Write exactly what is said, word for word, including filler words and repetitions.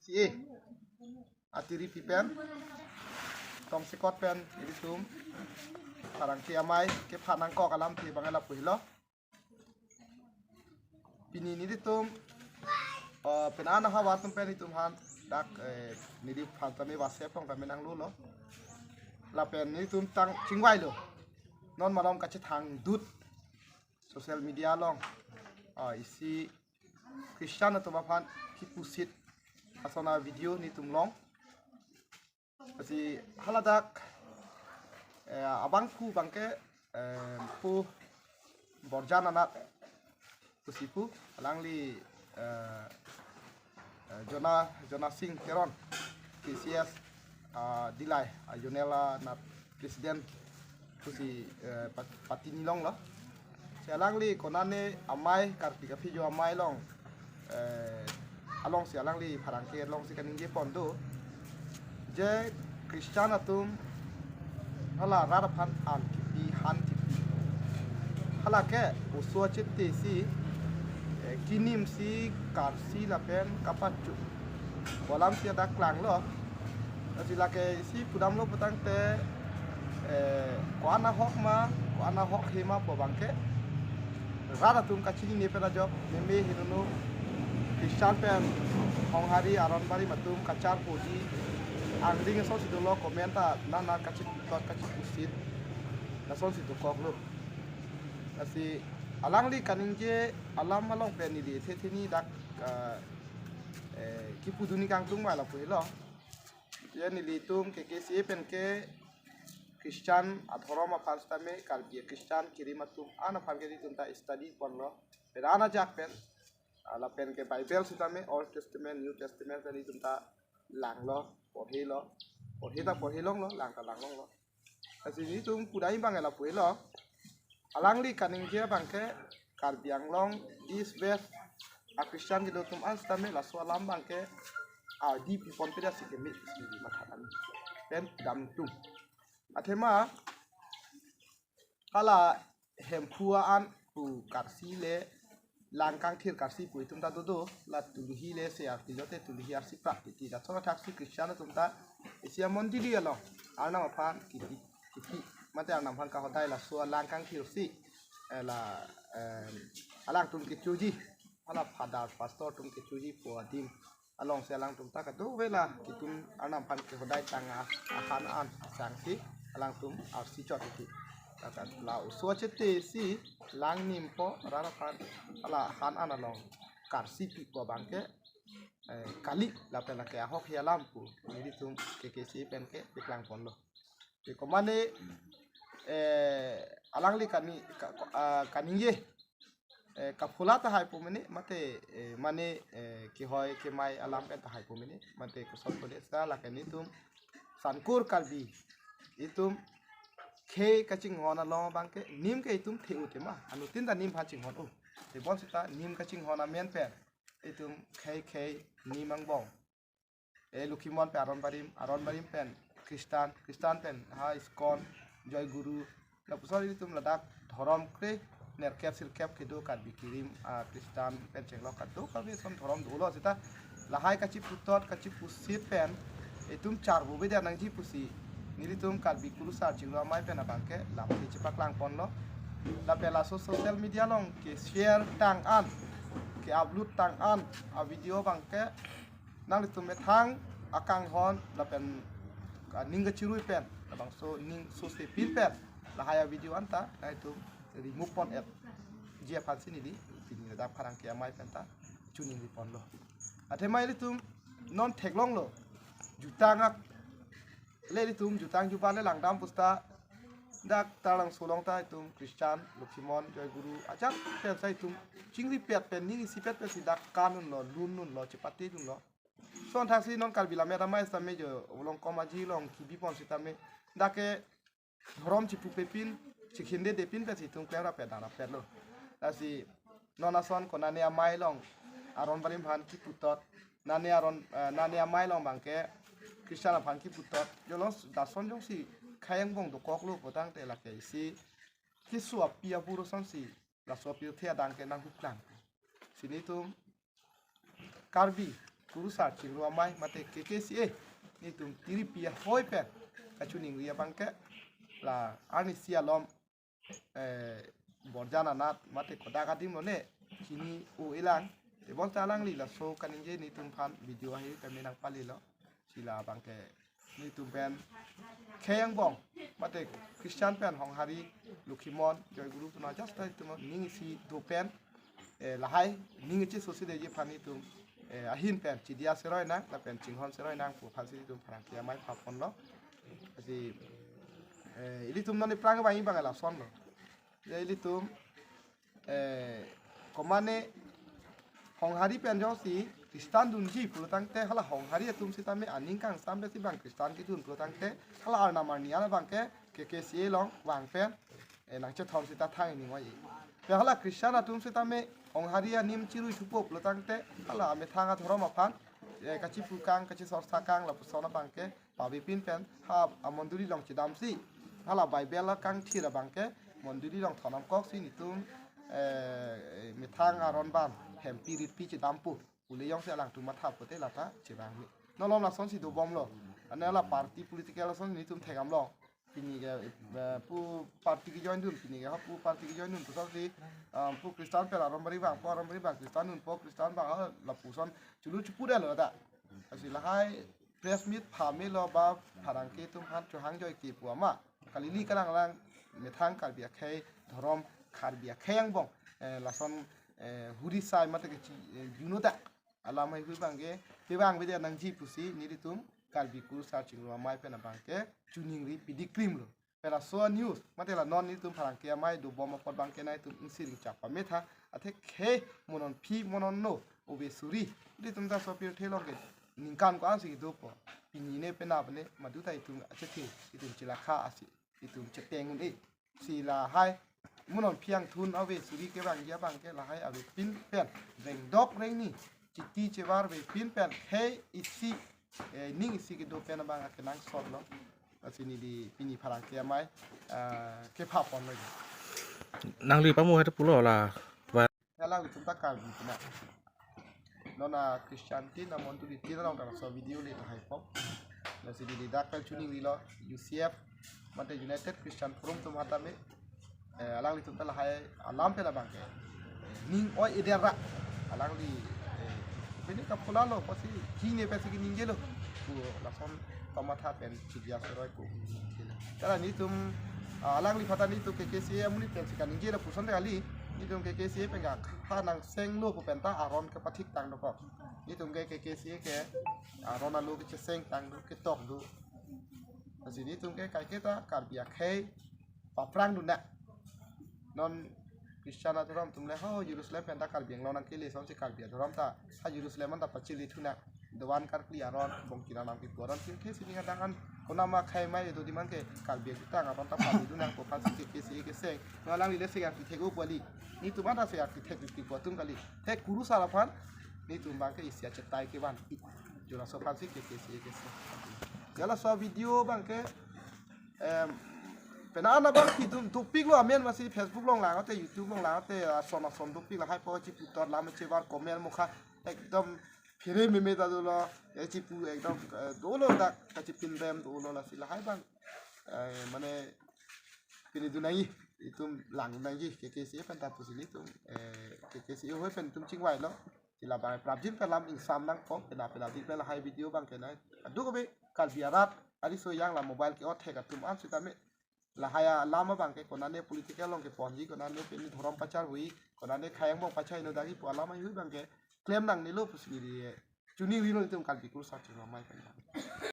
T A atiripi pen tongsekot pen ilitum Pherangke Amei kephan nangkok alamthe abang lapu helo. Pini nelitum, eh, penang havar atum pen itum aphan dak, eh, neliphan tame WhatsApp along tame nanglulo. Lapen nelitum tang chingvailo. Non malom kachethang dut social media along, ah, isi Christian atum aphan kipusit ason avideo nelitum long. Lasi haladak, eh, abangphu abangke, eh, Pu Borjan Anat pusi pu, alangli, eh, eh, Jona, Jona Sing Teron, K C S, ah, Dillai, ah, Zonal, ah, na President pusi, eh, pat-, patini longlo. Si alangli konane amei, Karbi Kaphijo Amei along, eh, alongsi alangli Pherangke alongsi kaningje pon do. Je Christian atum hala rat aphan an kipi, han kipi. Hala ke oso achit te si, eh, kinimsi karsi lapen kapachu pu alamsi dak klanglo. Lasi lake isi pudamlo putangte, eh, ko-an ahok ma, ko-an ahok he ma pu abangke rat atum kachinine pen ajok, meme henono Christian pen Honghari Aron Barim atum kacharpo di, angding asonsi dolo, comment ta nana kachiputot kachipusit, lasonsi dokoklo. Lasi alangli kaningje alam along pen neli thethe ni dak, eh, eh, kipudun ni kangtung ma lapu helo. Ya nelitum K K C A pen ke Christian adhorom aphan sitame, Karbi Christian kerim atum an aphan ke nelitum ta study ponlo. Pen an ajak pen, ah, lapen ke Bible sitame Old Testament, New Testament pen nelitum ta langlo, porhelo, porhe ta porhe longlo, lang ta lang longlo. Lasi nelitum pudai abang lapu helo. Alangli kaningje abangke Karbi Anglong East West a Christian kedo atum an sitame laso alam abangke ardi pipon peda si keme si di matha kami. Pen dam tum. Athema hala Hemphu an pu karsi le lang kangthir karsi pu itum ta dodo, la Tulhi le se arti lote Tulhi arsi prak titi. Lason athaksi Christian atum ta isi amondili along Arnam aphan kiti, kiti, mate Arnam aphan kahodai laso alang kangthir si, eh, la, eh, alangtum kechoji, hala father pastor atum kechoji pu adim alongsi alangtum ta kadokave la kitum Arnam aphan kehodai tang a, ahan an asangsi alangtum arsi chot titi. Ladak la oso achit te si lang nimpo, rat aphan hala han an along karsi pi pu abangke, eh, kali lapen lake ahok he alam pu nelitum K K C A pen ke piklang ponlo. Te komane, eh, alangli kani, ka, ka, ah, kaningje, eh, kaphola tahai pu mene, mate, eh, mane, eh, kehoi kemai alam pen tahai pu mene, mate koson pu de sa lake nelitum Sankur Karbi, itum khei kachinghon along abangke nim ke itum the-u tema, anuttin ta nim aphan chinghon-u. Tebonsita nim kachinghon amen pen itum khei khei nim angbong, eh, Lokhimon pen Aron Barim, Aron Barim pen Christian, Christian pen ha ISKCON, Joy Guru, lapuson itum ladak dhorom kre nerkep sirkep kedo Karbi kerim, ah, Christian pen chenglok kadokave ason dhorom dolo sita lahai kachiputot kachipusit pen itum charbo beda nangji pusi nelitum Karbi Kurusar Chinglu Amei pen abangke lamthe chepaklang ponlo. Lapen laso social media along ke share tang an, ke upload tang an avideo abangke nanglitum methang akanghon lapen aning kachirui pen, labangso ning sose pin pen lahai avideo anta nanglitum remove pon-etji aphansi neli pini ladak Pherangke Amei pen ta choningri ponlo. Athema ilitum non theklonglo, jutang ak le ilitum jutang jubat le langdam pusita dak Taralangso along ta itum Christian, Lokhimon, Joy Guru ajat pen sa itum chingripet pen ning isipet pensi dak kan-unlo, lun-unlo, chepate dunlo. Lason athaksi non Karbi Lammet Amei sitame jo along kom aji along kibi pon sitame dak ke dhorom chipupe pin, chikhindedet pin pensi itum klem rapet dam rapetlo. Lasi non ason konane amei along Aron Barim aphan kiputot, nane Aron, eh, nane amei along abangke Christian aphan kiputot, jolo lason jongsi khei angbong dokoklo putangte lake isi keso api abur asonsi laso apirthe adang ke nanghuklang. Si nelitum Karbi Kurusar Chingrum Amei mate K K C A, nelitum tiripi ahoi pen kachiningri abangke, la arnisi alom, eh, borjan anat mate kodak adim lone chini-o-elang. Tebonta alangli laso kaningje nelitum aphan video ahi kami nangpalelo. Si labangke nelitum pen khei angbong mate Christian pen Honghari, Lokhimon, Joyguru puna jasta itum ning isi do pen, eh, lahai ning iche sosi deji aphan itum, eh, ahin pen chidia seroi nang lapen chinghon seroi nang pu aphansi itum pherangke amei phaponlo. Lasi, eh, ilitum non iphrang abang ibang lasonlo. Ya ilitum, eh, komane Honghari pen jongsi Christian dunji pulotangte hala Honghari atum sitame aning kangsam pensi bang Christian kedun pulotangte hala arnam arni an abangke K K C A along vang pen, eh, nangchethon sita thang ining oi. Pe hala Christian atum sitame Honghari anim chirui thupo pulotangte hala amethang adhorom aphan, eh, kachipukang kachisorsakang lapuson abangke pavepin pen ha amondoli along chedamsi hala Bible akangthir abangke mondoli along thonam koksi nelitum, eh, methang aron bang hempi ritpi chedampo pule jongsi alangtum matha pote lata chevangme. Non malom lasonsi dobomlo. Ane hala party political ason nelitum thekdamlo. Pini ke, eh, pu party kejoin dun, pini ke ha pu party kejoin dun pusonsi, ah, pu Christian pen aron bari vangpo, aron bari vang Christian dunpo, Christian vang ha lapuson chulu chupudetlo ta. Lasi lahai press meet phamelo ba pherangke atum aphan chohang joike pu ama. Kali ili kalang lang methang Karbi akhei dhorom, Karbi akhei angbong, eh, lason, eh, huri sai mate kechi, eh, juno ta alam heihui abangke kevang vede nangji pusi nelitum Karbi Kurusar Chingrum Amei pen abangke chiningri pidikrimlo. Pen laso news mate la non nelitum pherangke amei dobom apot abangke nangtum ingsi ringchak pametha, atheke mo non phi mo non no ove suri, nelitum ta sopirthe along ke ningkan ko-ansi kedopo. Pini ne penap ne madu ta itum achethe, itum chelakha asi, itum cheteng un-e. Si lahai mo non phi angthun ove suri kevangji abangke lahai avepin pen rengdok rengni chiti chevarvepin pen khei isi, eh, ning isi kedo pen abang akenangsotlo. Lasi neli pini pherangke amei, ah, kephaponlo. Nangli pamu hete pulo la. Alangtum ta Karbi pina. Non a Christian tin amon tu di tin along ta laso video le tahai pom. Lasi neli dak pen chiningrilo U C F mate United Christian Forum atum hatame, eh, alanglitum ta lahai alam pen abangke, eh, ning oi-edetlo. Alangli, eh, pini kapulalo pasi kine pasi keningjelo. Pu lason kamatha pen chidia seroi ko. Tara nelitum, ah, alangliphan ta nelitum K K C A amonit pensi kaningje lapuson kali, nelitum K K C A pen ka ha nangsenglo pu pen ta aron kepathik tang dokok. Nelitum ke K K C A ke aron alo kecheseng tang do, ketok do. Lasi nelitum ke kaike ta Karbi akhei paphrang dun na. Non Christian adhorom atum le ho Jerusalem pen ta Karbi Anglong nangkele asonsi Karbi adhorom ta ha Jerusalem an ta pachili thu na. Dovan karkli aron, bongkir anam kipu aron, kir khei sining adang an konama khei mai do di man ke Karbi akitang aron ta pali dun nang pu aphansi K K C A keseng. Non alangli le seng architect o pu kali. Nelitum an ta seng architect pu atum kali. Te Kurusar aphan nelitum abangke isi achetai kevan. Jolaso aphansi K K C A keseng. Jolaso video abangke, em, pena ana abang kidun topik lo amen masi Facebook along lang ate, YouTube along lang ate, ason ason topik lahai po chiputar lam chevar comment mokha ekdom phere meme ta dolo, ya chipu ekdom, eh, dolo dak kachipinrem dolo lasi lahai abang. Eh, mane pini dun nangji, itum lang nangji, K K C A pen ta pusi nelitum, eh, K K C A ahoi pen itum chingvailo. Sila abang prapjin pen lam ingsam nangpo, pena pena di pen lahai video abangke nai. Adu kami Karbi arat, ari so yang la mobile ke othek atum an sitame. Lahai alam abangke konane political along keponji, konane pini dhorom pacharhui, konane khei angbong pachai no dagi pu alam heihui abangke klem nangnelo pusi neli chiningrilo nelitum Karbi Kurusar Chingrum Amei pen.